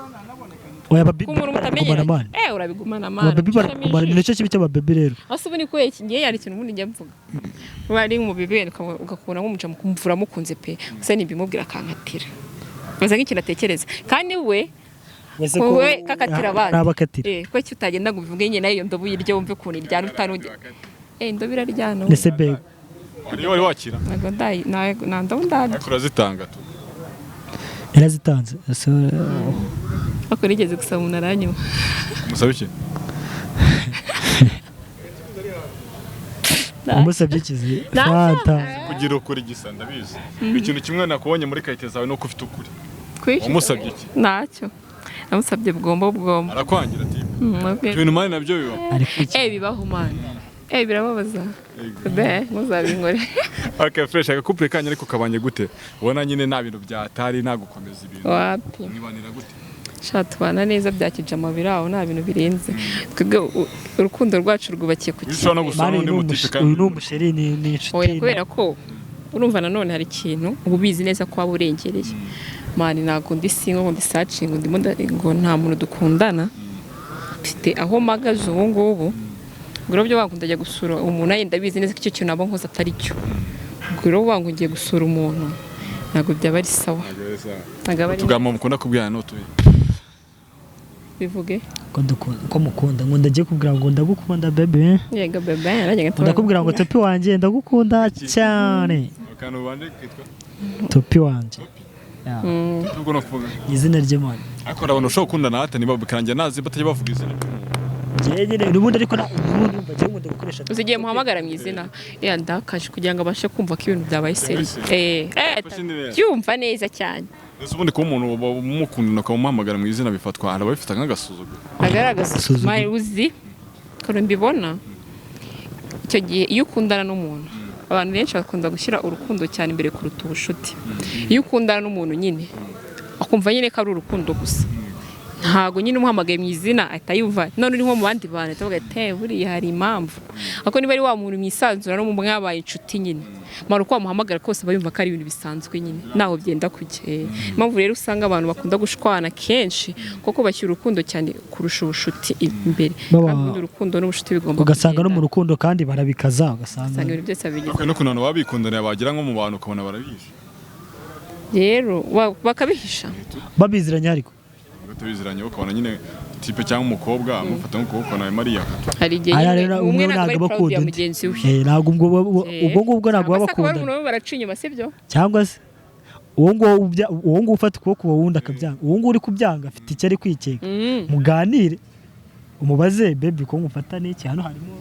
Oya, ababibi Ko umuntu baragumana mutamenyeranye mani. Eh, urabigumana mani. Ababebi baragumana, ni nacyo kibi cy'ababebi rero. Ase ubu ni kubera iki? Ngiye yari ikintu ubundi njya mvuga, uba ari mu bibere ugakura nk'umuca mukumvura mukunze pe, gusa nibimubwira akankatira maze nk'ikintu atekereza kandi we Wese wowe kakatira abandi. Nabakatira. Eh, ko iki utagenda ngo ubivuge nyine nayo iyo ndobo uyirye wumve ukuntu iryana utanuge, eh, indobo iraryana we. Ndetse bebe. Niyo wari wakira. Ntabwo ndayi nta ndobo ndarya. Ariko urazitanga tu. Yarazitanze. Ese, Ariko nigeze gusaba umuntu aranyuma. Umusaba iki? Umusabye ikizi fanta. Kugira ukuri gisa ndabizi. Ikintu kimwe nakubonye muri karite zawe nuko ufite ukuri. Wamusabye iki? Ntacyo namusabye, bwombo bwombo. Arakwangira ati Okay. ibintu mani nabyo biba. Ari kwiki. Eh, bibaho mani, eh, birababaza be, muzabinkore. Okay, fresh agakupure kanyu ariko kabanye gute? Ubona nyine nta bintu byatari nta gukomeza ibintu. Wapi. Mwibanira gute? Sha tubana neza bya kijama biri aho, nta bintu birenze. Twebwe urukundo rwacu rwubakiye ku Ushobora no kintu. gusura Mani n'undi ni mutipe kandi uyu ni umusheri ni inshuti. Oya, kubera ko urumva nanone hari ikintu uba ubizi neza ko waba urengereye mani. Ntabwo ndi single ngo ndi searching, ndimo ngo nta muntu dukundana, mfite aho mpagaze ubu ngubu. Ubwo rero byo wangu ndajya gusura umuntu yenda abizi neza ko icyo kintu naba nkoze atari cyo. Ubwo rero wangu ngiye gusura umuntu ntabwo byaba ari sawa, ntabwo aba ari Utugambo mukunda kubwirana n'utuye. Bivuge. Ko ko mukunda ngo ndagiye kubwira ngo ndagukunda bebe. Yego bebe, nanjye ngatora. Ndakubwira ngo topi wanjye ndagukunda cyane. Akantu ubanje kitwa Topi wanjye. Ya. Ubwo no kuvuga. Ni izina rye mani. Ariko ndabona ushobora gukundana hata niba bikarangira nazi batajya bavuga izina ry'umuntu. Njyewe nyine n'ubundi ariko n'ubundi umva njyewe nkunda gukoresha Uzi igihe muhamagara mu izina ya ndakaje kugira ngo abashe kumva ko ibintu byabaye seri, eh eh. Fashe neza. Byumva neza cyane. Ese ubundi kuba umuntu uba umukundana ukamuhamagara mu izina bifatwa hari ababifata nk'agasuzuguro? Agaragaza Suzuguro. mari uzi ukuntu mbibona icyo gihe iyo ukundana n'umuntu, abantu benshi bakunda gushyira urukundo cyane imbere kuruta ubucuti. Iyo ukundana n'umuntu nyine akumva nyine ko ari urukundo gusa, ntago nyine umuhamagaye mu izina ahita yumva none uri nko mu bandi bantu ahita avuga ati "Eh, buriya hari impamvu." Ariko niba ari wa muntu mwisanzura no mu mwabaye inshuti nyine mara uko wamuhamagara kose aba yumva ko ari ibintu bisanzwe nyine naho byenda kujya. Impamvu rero usanga abantu bakunda gushwana kenshi kuko bashyira urukundo cyane kurusha ubucuti imbere, kandi ubundi urukundo n'ubucuti bigomba Ugasanga no mu kugendana. rukundo kandi barabikaza ugasanga Usanga ibintu byose babigize. Ariko n'ukuntu abantu baba bikundaniye bagera nko mu bantu ukabona barabihisha. Rero bakabihisha. Babiziranye ariko. Batabiziranye ukabona nyine tipe cyangwa umukobwa amufata nk'ukuboko ukabona arimo ariyaka. Hari igihe Aya nyine rero umwe umwe ntabwo ntabwo ari aba proud akunda ya undi. mugenzi we. Eh, ntabwo ubwo ngubwo ntabwo Cyangwa baba se akaba ari bakundana. umuntu baraca inyuma, sibyo? Cyangwa se uwo nguwo uwo nguwo ufata ukuboko uwo wundi akabyanga, uwo nguwo uri kubyanga afite icyo ari kwikeka. Muganire umubaze baby ko ngufata n'iki hano harimo.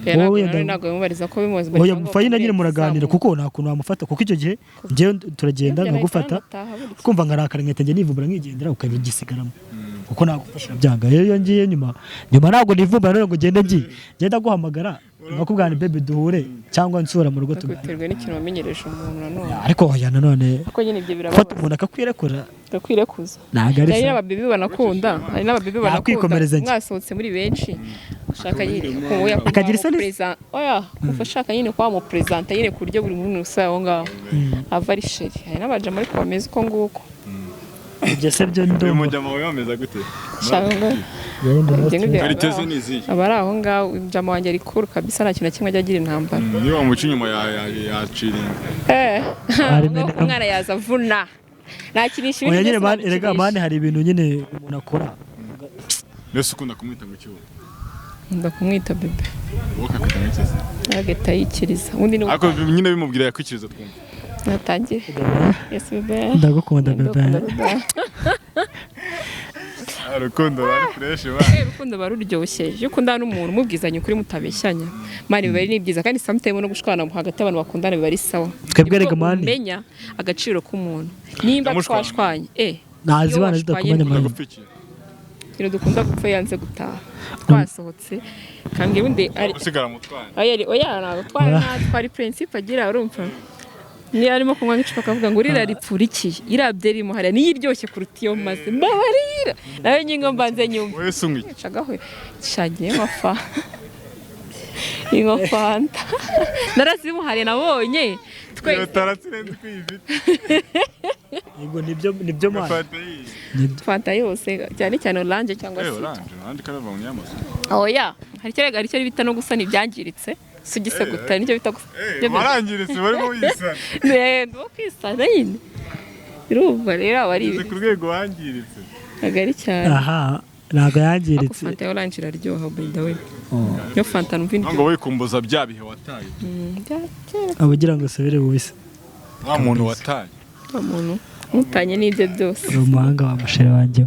Wowe Wowe wenda- ntabwo bimubariza ko bimuzi. Oya, fayina nyine muraganira kuko nta kuntu wamufata kuko icyo gihe njyewe turagenda nkagufata kumva nkarakara nkahita njya nivumbura nkigendera ukabigisigaramo kuko nagufasha byanga. Rero iyo ngiye nyuma nyuma ntabwo nivumbura none ngo ngende ngiye ngenda guhamagara nkakubwira ni baby duhure cyangwa nsura mu rugo tuganire. Biterwa n'ikintu wamenyereje umuntu nanone. Ariko oya nanone Kuko nyine ibyo gufata birababaza. umuntu akakwirekura. Ndakwirekuza. Ntabwo ari Hari sawa. n'ababibi banakunda, hari n'ababibi banakunda. Nakwikomereza njye. Mwasohotse muri benshi, ushaka nyine oya, Akagira isoni se? Oya, kumva ashaka nyine kuba muperezanta nyine, ku buryo buri muntu wese aho ngaho ava ari chéri. Hari n'abajama ariko bameze uko nguko. Ibyo se byo Uyu ndumva. mujama wawe wameze gute? Shaka ngo ibyo ngibyo. Qualité ze ni izihe? Aba ari aho ngaho. Jama wanjye ari cool kabisa, nta kintu na kimwe ajya agira intambara. Niba wamuca inyuma yaciringa. Eh, Hari umwana yaza avuna, nakinisha Oya ibintu nyine byose. man, erega Nabikinisha. man, hari ibintu nyine umuntu akora. Mbese ukunda kumwita ngo iki wowe? Nkunda kumwita bébé. Wowe ukakwita ngo iki se? Agahita yikiriza ubundi ni Ariko nyine bimubwira yakwikiriza twumva. Natangire. Yes, bébé. Ndagukunda, bébé. Ndagukunda, bébé. Urukundo bari fresh ba. Urukundo ruba ruryoshye iyo ukundana n'umuntu mubwizanya ukuri, mutabeshyanya, man, biba ari byiza. Kandi sometimes no gushwana hagati y'abantu bakundana biba ari sawa. Twebwe Nibwo erega, man. umenya agaciro k'umuntu nimba Ndamushwana. twashwanye Ntazibana iyo washwanye zidakomanya Ukunda man. gupfa iki? Ikintu dukunda gupfa, yanze gutaha twasohotse, kambwira undi ari Usigara mu twana. Oya, oya, ntabwo twari twari principe agira. Urumva niyo arimo kunywa nk'icupa akavuga ngo uriya ripfurikiye, iriya byeri imuhariya niyo iryoshye kuruta iyo maze, mbabarira nawe nyingo mbanze nyumva. Wowe se unywa iki? Cagaho shagiye nka inywa Fanta, narazimuhariye nabonye Iyo twese. taratsirenze uko uyifite. Yego, nibyo nibyo man. Fanta yiyi. Nibyo. Fanta yose, cyane cyane orange cyangwa Eh, se orange, orange karava mu nyamaso. Oya, hari icyo bita no gusana ibyangiritse, si ugiseguta nicyo bita gusa. Eh, warangiritse barimo wisana. Ndimo kwisana nyine. Urumva rero aba ari Ugeze ku rwego wangiritse. Ntabwo ari cyane. Aha ntabwo Ariko yangiritse. Fanta ya orange iraryoha, by the way. Niyo Fanta numva Ngo indyoha. wikumbuza bya bihe wataye. Bya kera. Aba ugira ngo usubire bubise. Wa muntu wataye. Wa muntu mutanye n'ibyo byose. Uri umuhanga wa mushere wanjye.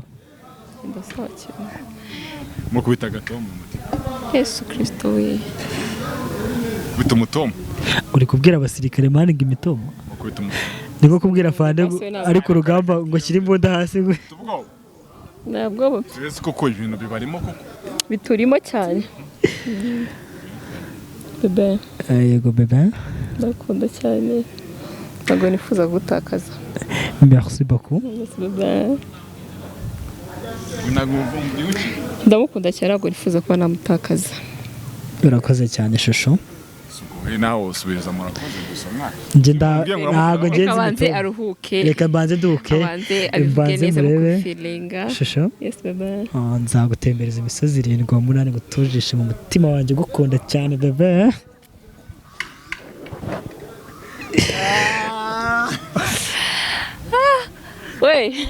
Ndasohokera. Mukubita agatomo mu mutima. Yesu Kirisito we! Kubita umutomo. Uri kubwira abasirikare, man, ngo imitomo? Mukubita umutomo. Ni nko kubwira fande Basuye n'abantu. ari ku rugamba ngo shyire imbunda hasi ngo Tuvuga Ntabwo. Ese koko ibintu bibarimo koko? Biturimo cyane, bébé. Yego, bébé. Ndakunda cyane, ntabwo nifuza gutakaza. Merci beaucoup. Yes, bébé. Ntabwo umva iki? Ndamukunda cyane, ntabwo nifuza kuba namutakaza. Urakoze cyane, shusho. Wowe nawe usubiza murakoze gusa mwana. Njye nda Umbwiye ngo ntabwo uramukunda. ngenzi Reka abanze imitomo. aruhuke. Reka mbanze nduhuke. Abanze abivuge Mbanze neza murebe. mu Shusho. Yes, bébé. Oh, nzagutembereza imisozi irindwi wa munani ngutujishe mu mutima wanjye, gukunda cyane, bébé. We,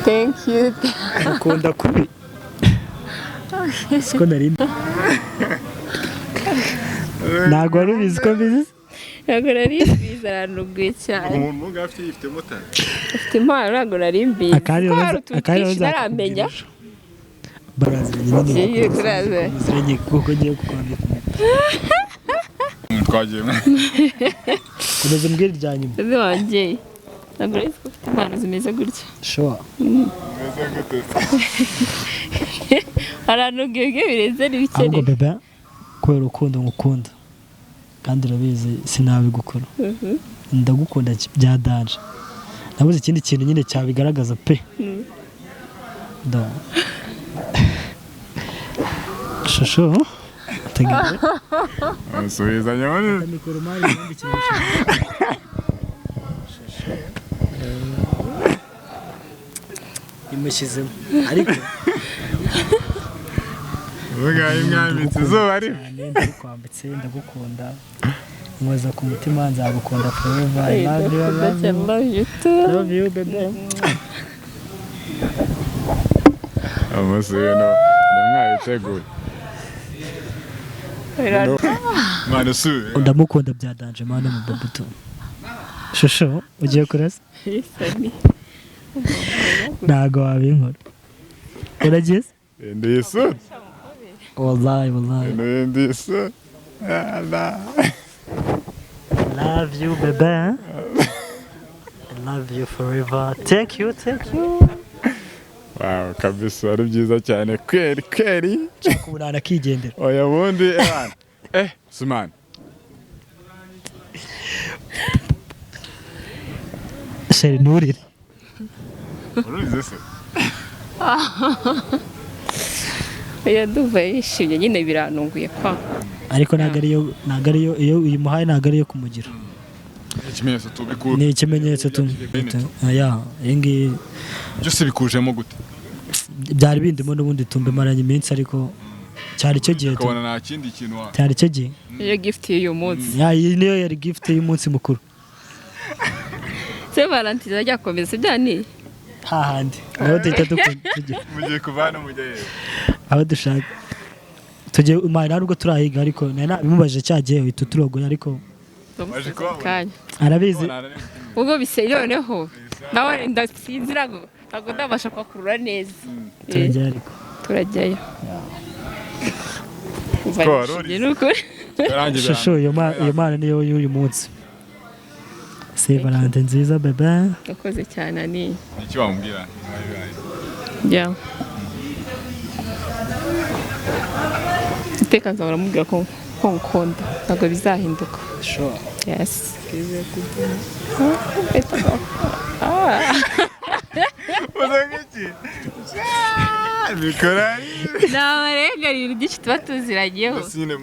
thank you. Ukunda kubi siko nari ntabwo wari ubizi ko mbizi. Ntabwo nari mbizi, arantunguye cyane. Umuntu ngaho afite yifite motari. Afite impano, ntabwo nari mbizi Akandi ko hari utuntu akandi twinshi ntaramenya. Baraziranye nyine. Ngiye kuraza. Baraziranye kuko ngiye kukwambika impeta. Twagiye. Komeza umbwire irya nyuma. Ese wanjye, ntabwo nari nzi ko ufite impano zimeze gutya. Sure. Meze gute? Arantunguye bwe birenze Ahubwo n'ibikeneye. bébé, kubera urukundo ngukunda, kandi urabizi sinabigukora, ndagukunda bya danger, nabuze ikindi kintu nyine cyabigaragaza pe. Da shusho, tegereje. Usubizanya muri Mikoro mari ubundi kintu. Shusho imushyizemo ariko. Uvuga imwambitse izuba riva. Cyane, ndagukwambitse, ndagukunda, nkoza ku mutima, nzagukunda forever. I love you, I love you. Love you too. Love you, baby. Umunsi w'ino ndamwabiteguye. Mwana usubiye. Ndamukunda bya danger, man, mu babuto. Shusho, ugiye kurasa? Isoni. Ntago wabinkora, uragize. Ndi isura. Wallahi, wallahi. Ndi isura. Allah. Love you, baby. I love you forever. Thank you, thank you. Wow, kabisa ari byiza cyane kweri kweri. Ubu akigendera. Oya, bundi ebana. Eh, Sumani. Chéri, nturire. Ururize se? Oya, ndumva yishimye nyine, biranunguye kwa. Ariko ntabwo ariyo iyo uyimuhaye, ntabwo ariyo kumugira. Ikimenyetso tubikura. Ni ikimenyetso tu. Ya, iyi ngiyi. Byose bikujemo gute? Byari bindimo n'ubundi, tumbimaranye iminsi, ariko cyari cyo gihe tu. Ukabona nta kindi kintu wa Cyari cyo gihe. Niyo gift y'uyu munsi. Ya, iyi niyo yari gift y'umunsi mukuru. Saint Valentin izajya byani. Hahandi naho duhita tujya. Mugiye kuva hano mujya hehe? Aho dushaka tugiye imana, ntabwo turahiga, ariko nari nabimubajije cya gihe uhita uturogoya, ariko Waje kuhabona? Kanya. Arabizi. Ubwo bise noneho nawe ndasinzira ngo ntabwo ndabasha kuhakurura neza. Turajya ariko. Turajyayo. Ko wari urize. Ni ukuri. Yarangiye. Shusho, iyo mana niyo y'uyu munsi, Saint Valentin nziza, bébé. Urakoze cyane ani. Iki wamubwira? Ya, iteka nzahora mubwira ko ngukunda, ntabwo bizahinduka. Yes. Ah. Uza nk'iki bikora. Ni ibintu byinshi tuba tuziranyeho. Nyine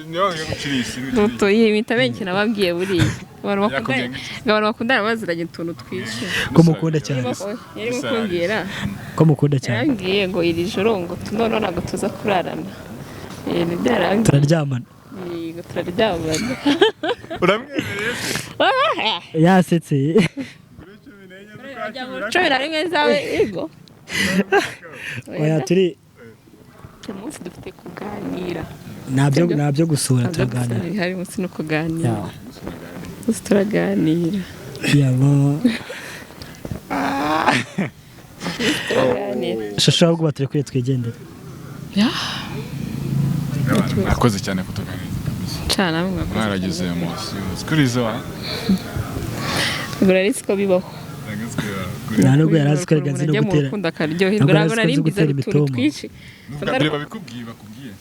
niyo gucirisha. Iyi mpita benshi nababwiye buriya abantu Yakubwiye bakundana ngo iki? Ngo abantu bakundana baziranye utuntu twinshi. Ko mukunda cyane. Yarimo kumbwira. Ko mukunda cyane. Yarambwiye ngo iri joro ngo noneho ntabwo tuza kurarana, ibintu byarangiye. Turaryamana. Ngo turaryamana. Uramwemereye se? Yasetse. Kuri 14 z'ukwa 11. 11 zawe, yego. Oya, turi Uyu munsi dufite kuganira. Ntabyo gusura. Ntabyo. Turaganira. Gusura bihari, umunsi no kuganira. Ya. Umunsi turaganira. Yaba. Turaganira. Shusho, ahubwo baturekure twigendere. Ya. Mwakoze cyane kutuganiriza kabisa. Cana namwe mwakoze. Mwaragize emotion kuri izo wa. Ubwo nari nzi ko bibaho. Nta nubwo yari azi ko rega nzi no Umuntu ajya mu gutera. rukundo akaryoherwa. Ntabwo yari Ntabwo azi ko nari nzi mbizi gutera utuntu imitoma. twinshi. Ubwa mbere babikubwiye bakubwiye?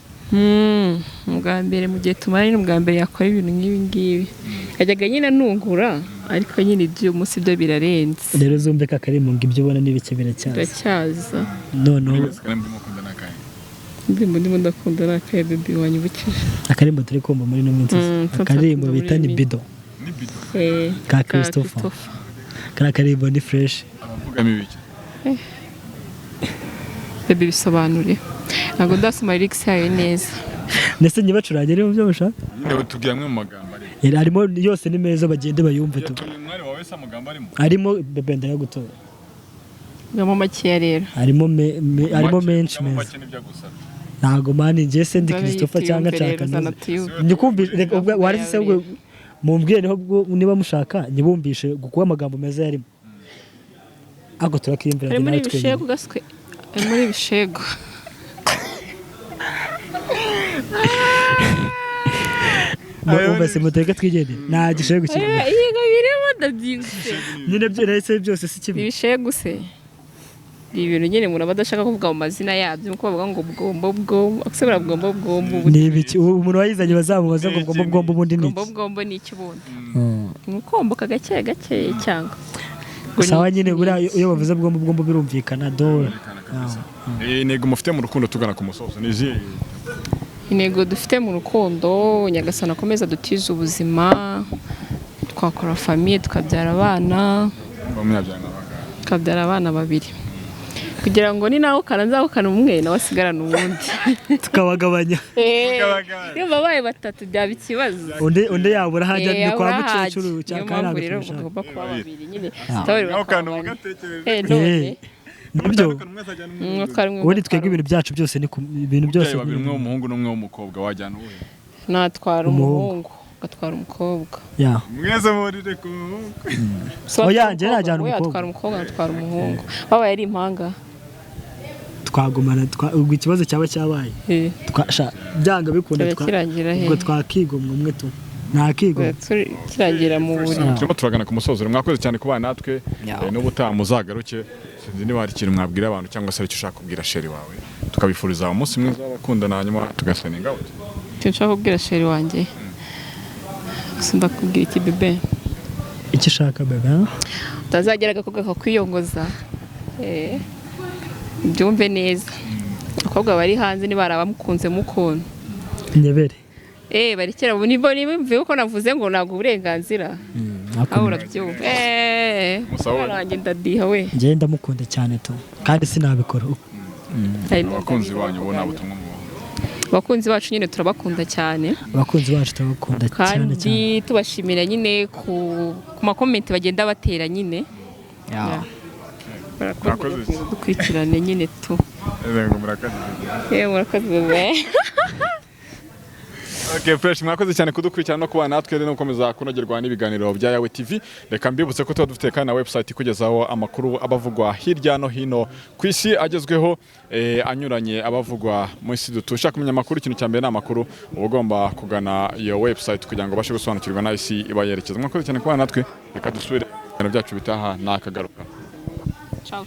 Ubwa mbere mu gihe tumara ni ubwa mbere yakora ibintu nk'ibi ngibi. Yajyaga nyine anungura, ariko nyine iby'uyu munsi byo birarenze. Rero uzumve ko akari mu ngo ibyo ubona n'ibike biracyaza. Biracyaza. Noneho Kandi ndimo kunda n'akahe? Indirimbo ndimo ndakunda ni akahe, baby, wanyibukije? Akarimbo turi kumva muri ino minsi, tuba akarimbo turakunda bita muri ni iyi bido. Ni bido. Ka Christopher. Kariya karimbo ni fresh. Abavugamo ibiki? Baby, bisobanure, ntabwo ndasoma lyrics yayo neza. Ndetse nyibacurange niba byo mushaka. Nyine tubwira amwe mu magambo arimo. Harimo yose ni meza, bagende bayumve tu. Yatuye umwari wawe se amagambo arimo? Harimo, bébé, ndayagutora. Ngamo makeya rero. Harimo harimo Make, menshi cyangwa meza. Make nibyo agusabye. Ntago man, njye se ndi Nzana Christopher cyangwa tuyumve nshaka rero, zana nuze. tuyumve. Nyikumbishe reka ubwo Avuga waretse se ubwo yawe. Mumbwire niho ubwo niba mushaka nyibumbishe kuko amagambo meza yarimo, ariko turakiyumvira Ari njye muri nawe twenyine. ibishego gaswe, ari muri ibishego. Umva se, mutureke twigendere, nta gishego kirimo. Yego, birimo, ndabyibutse. Nyine byo nahise byose si kimwe. Ibishegu se ni ibintu nyine umuntu aba adashaka kuvuga mu mazina yabyo, nkuko bavuga ngo bwombo bwombo, akuse buriya bwombo bwombo ubu. Ni ibiki? Ubu umuntu wayizanye bazamubaza ngo bwombo bwombo ubundi ni Bwombo iki? Bwombo ni iki ubundi? Ni ukomboka gake gake cyangwa ngo Sawa nyine, buriya iyo bavuze bwombo bwombo birumvikana do. Intego mufite mu rukundo tugana ku musozo ni izihe? Intego dufite mu rukundo, Nyagasani akomeza dutize ubuzima, twakora famille, tukabyara abana. Bamwe n'abagabo. Tukabyara abana babiri kugira ngo ni nawe ukana nzahukana umwe, nawe asigarane uwundi. Tukabagabanya. Iyo babaye batatu byaba ikibazo. Undi yabura aho ajya, ni kwa yabura aho ajya. mukecuru Niyo cyangwa mpamvu ntabwo rero tubishaka. mugomba kuba babiri nyine, babiri Nawe bakaba ukantu bane. ugatekereza. None Nibyo. Umwe azajyana umwe atwara umwe, Ubundi undi twebwe atwara ibintu byacu byose ni ibintu byose Umubyeyi babiri, umwe w'umuhungu n'umwe w'umukobwa, wajyana uwuhe? Natwara Umuhungu. umuhungu, agatwara umukobwa. Ya. Mwese murire ku muhungu. So, Oya, atwara njye umukobwa, najyana we umukobwa. atwara umukobwa, atwara umuhungu, babaye ari impanga. Twagumana ubwo ikibazo cyaba cyabaye. Byanga bikunda Kiba kirangira he? Ubwo twakigomwa umwe tu ntakigomwa. Kirangira mu buriri. Turimo turagana ku musozo, mwakoze cyane kubana natwe. N'ubutaha muzagaruke. Sinzi niba hari ikintu mwabwira abantu cyangwa se hari icyo ushaka kubwira chéri wawe, tukabifuriza umunsi mwiza w'abakundana, hanyuma tugasigninga out. Icyo nshaka kubwira chéri wanjye gusa, ndakubwira iki, bébé? Icyo ushaka, bébé. Utazagera agakobwa kakwiyongoza. Byumve neza, abakobwa bari hanze niba hari abamukunze mukunda. Nyebere. Barekera nibo nibumve ko navuze ngo ntabwo uburenganzira aho urabyumva. Musabe. Umwana wanjye ndadiha we. Njyewe ndamukunda cyane tu, kandi sinabikora. Hari Abakunzi banyu bo nta butumwa mubaha? Abakunzi bacu nyine turabakunda cyane. Abakunzi bacu turabakunda cyane cyane. Kandi tubashimira nyine ku ma comments bagenda batera nyine. Yeah. Barakoze. Murakoze. Dukurikirane nyine tu. Yego, murakoze. Murakoze bebe. Okay, fresh, mwakoze cyane kudukurikirana no kubana natwe no gukomeza kunogerwa n'ibiganiro bya Yawe TV. Reka mbibutse ko tuba dufite kandi na website ikugezaho amakuru abavugwa hirya no hino ku isi agezweho, anyuranye abavugwa mu isi dutuye. Ushaka kumenya amakuru, ikintu cya mbere ni amakuru, uba ugomba kugana iyo website kugira ngo ubashe gusobanukirwa n'aho isi iba yerekeza. Mwakoze cyane kubana natwe, reka dusubire mu biganiro byacu bitaha, nakagaruka. Ciao.